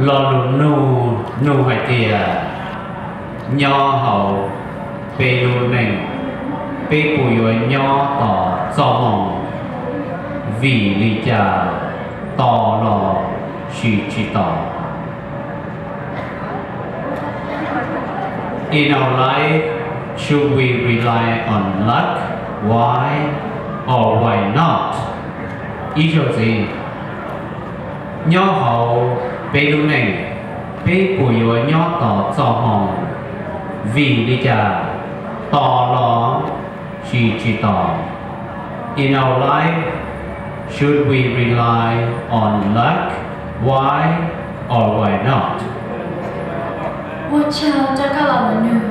Lo lus nug nug hais tias, nyob hauv peb lub neej, peb puas yuav nyob tos txoj moo? Vim li cas tos los sis tsis tos? In our life, should we rely on luck, why, or why not? Ib zaug ntxiv, nyob hauv peb lub neej, peb puas yuav nyob tos txoj moo? Vim li cas? Tos los sis tsis tos? In our life, should we rely on luck, why, or why not? Ua tsaug rau koj los mus nug,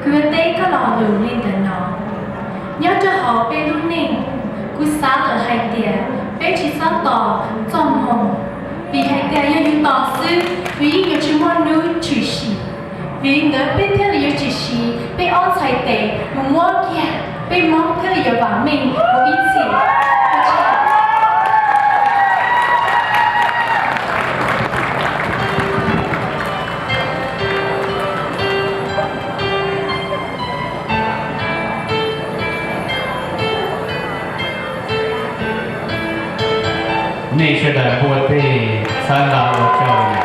kuv yuav teb koj lo lus li ntawm no. Nyob rau hauv peb lub neej, kuv xav lawm hais tias peb tsis txhob tos txoj moo, vim hais tias yog yus tos xwb, yus yeej yuav tsis muaj hnub tshwm sim. Vim li ntawd peb thiaj li yuav tshwm sim peb ob txhais tes mus muab kiag, peb Hmoob thiaj li yuav vam meej mus ib txhis. Nej sawv daws npuaj teg txhawb nqa ua tsaug.